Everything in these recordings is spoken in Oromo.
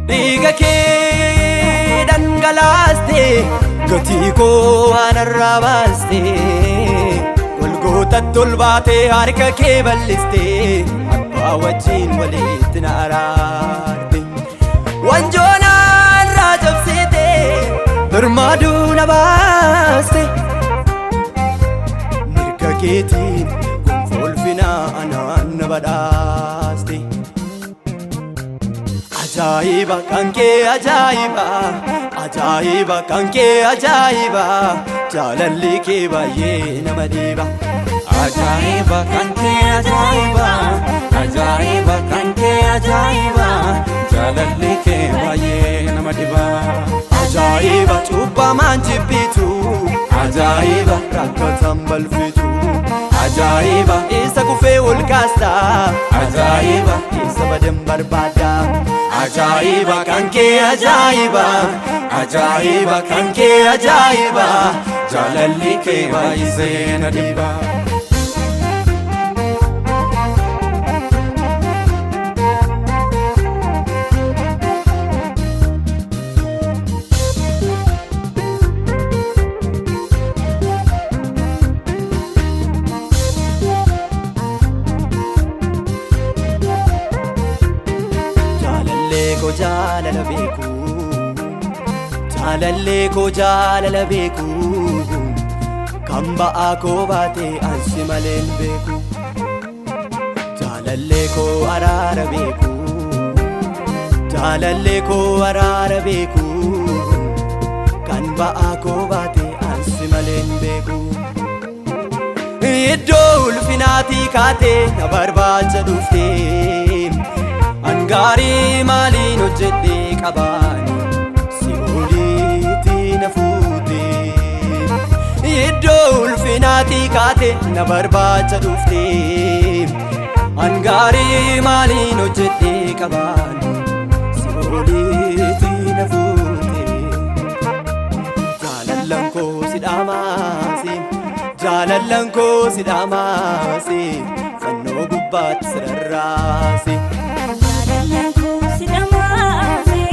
Dhiiga kee dhangalaastee gatii koo anarraa baastee golgootatti ol baatee harka kee bal'istee abbaa wajjin walitti na araarte. Wanjoo narraa cabsite birmaaduu na baaste mirga keetiin gonfoo ulfinaa anaan na badhaaste. Ajaa'iba kan kee ajaa'iba, ajaa'iba kan kee ajaa'iba, jaalalli kee baay'ee nama dhiba. Ajaa'iba kan kee ajaa'iba, ajaa'iba kan kee ajaa'iba, jaalalli kee baay'ee nama dhiba. Ajaa'iba cubbamaan jibbitu, ajaa'iba rakkatan balfitu, ajaa'iba isa kufee ol kaasta, ajaa'iba isa badan barbaada. Ajaa'iba kan kee ajaa'iba, ajaa'iba kan kee ajaa'iba, Jaalalli kee baay'isee na dhiba. Jaalallee koo jaalala beeku, jaalallee koo jaalala beeku, kan ba'aa koo baate ansi malee hin beeku. Jaalallee koo araara beeku, jaalallee koo araara beeku, kan ba'aa koo baate ansi malee hin beeku. Iddoo ulfinaatii kaatee na barbaacha dhuftee Angaarii maaliin hojjedhee qabaani si oliitti na fuute. Iddoo ulfinaatii kaatee na barbaacha dhuftee Angaarii maaliin hojjedhee qabaani si oliitti na fuute. Jaalallan koo si dhamaase, jaalallan koo si dhamaase, fannoo gubbaatti si rarraase. Jaalallan koo si dhamaase,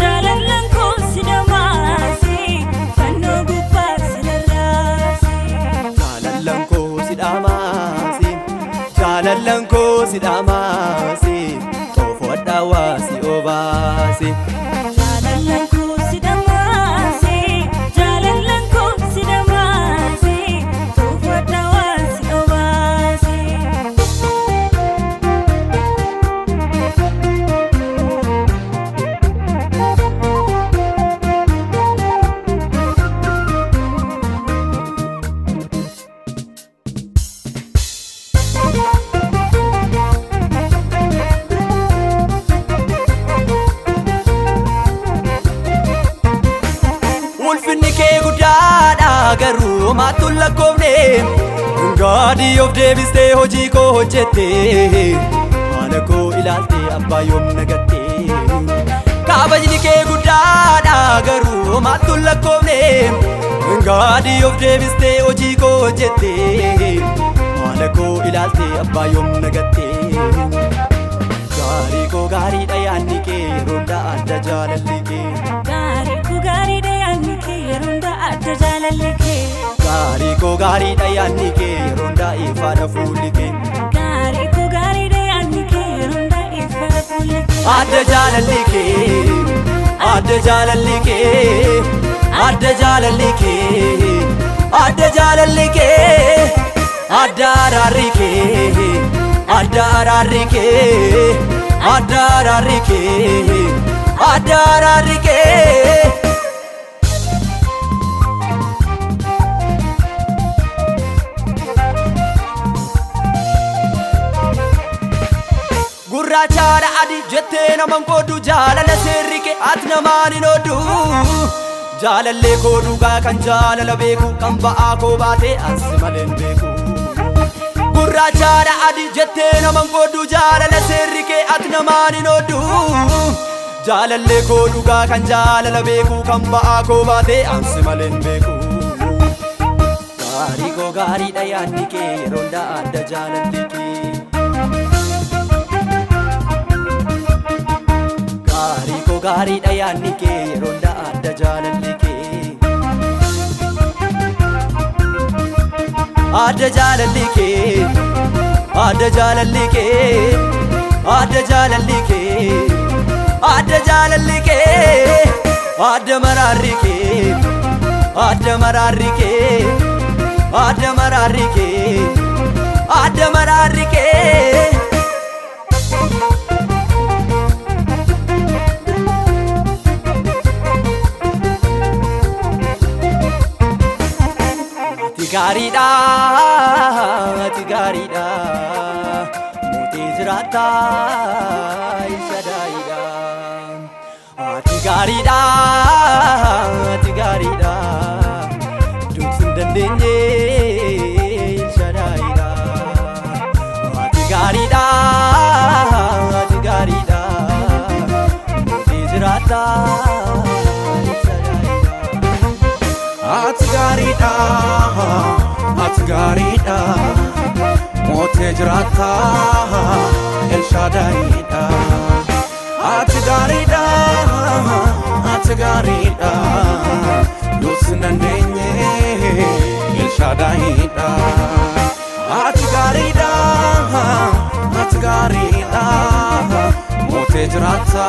jaalallan koo si dhamaase, fannoo gubbaa si rarraase. Jaalallan koo si dhamaase, jaalallan koo si dhamaase, xoofoo hadhaawaa si obaase. Jaalallan koo si dhamaase, jaalallan koo si dhamaase, xoofoo hadhaawaa si obaase. Ulfinni kee guddaadha garuu homaatu hin lakkoofne. Gaadii of deebistee hojii koo hojjette, haala koo ilaalte abbaa yoom nagatte. Kabajni kee guddaadha garuu homaatu hin lakkoofne. Gaadii of deebistee hojii koo hojjette, haala koo ilaalte abbaa yoom nagatte. Gaarii koo gaariidha yaadni kee yeroo hundaa adda jaalalli kee. Gaarii koo gaariidha yaadni kee yeroo hundaa adda jaalalli kee. Gaarii koo gaariidha yaadni kee yeroo hundaa ifaadha fuulli kee. Gaarii koo gaariidha yaadni kee yeroo hundaa ifaadha fuulli kee. Adda jaalalli kee, adda jaalalli kee, adda jaalalli kee, adda jaalalli kee, adda araarri kee, adda araarri kee, adda araarri kee, adda araarri kee. Gurraachaadha adii jettee naman qooddu jaalala seerri kee ati namaan hin ooddu. Jaalallee koo dhugaa kan jaalala beeku kan ba'aa koo baatee ansi malee hin beeku. Gurraachaadha adii jettee naman qooddu jaalala seerri kee ati namaan hin ooddu. Jaalallee koo dhugaa kan jaalala beeku kan ba'aa koo baatee ansi malee hin beeku. Gaarii koo gaariidha yaadni kee yeroo hundaa adda jaalalli kee. Gaarii koo gaariidha yaadni kee yeroo hundaa adda jaalalli kee. Adda jaalalli kee, adda jaalalli kee, adda jaalalli kee, adda jaalalli kee, adda maraarri kee, adda maraarri kee, adda maraarri kee, adda maraarri kee. Ati gaariidha, ati gaariidha, mootii jiraata Elshadaayiidha. Ati gaariidha, ati gaariidha, duutuu hin dandeenye Elshadaayiidha. Ati gaariidha, ati gaariidha, mootii jiraata Elshadaayiidha. Ati gaariidha, ati gaariidha, mootee jiraata Elshadaayiidha. Ati gaariidha, ati gaariidha, duus hin dandeenye Elshadaayiidha. Ati gaariidha, ati gaariidha, mootee jiraata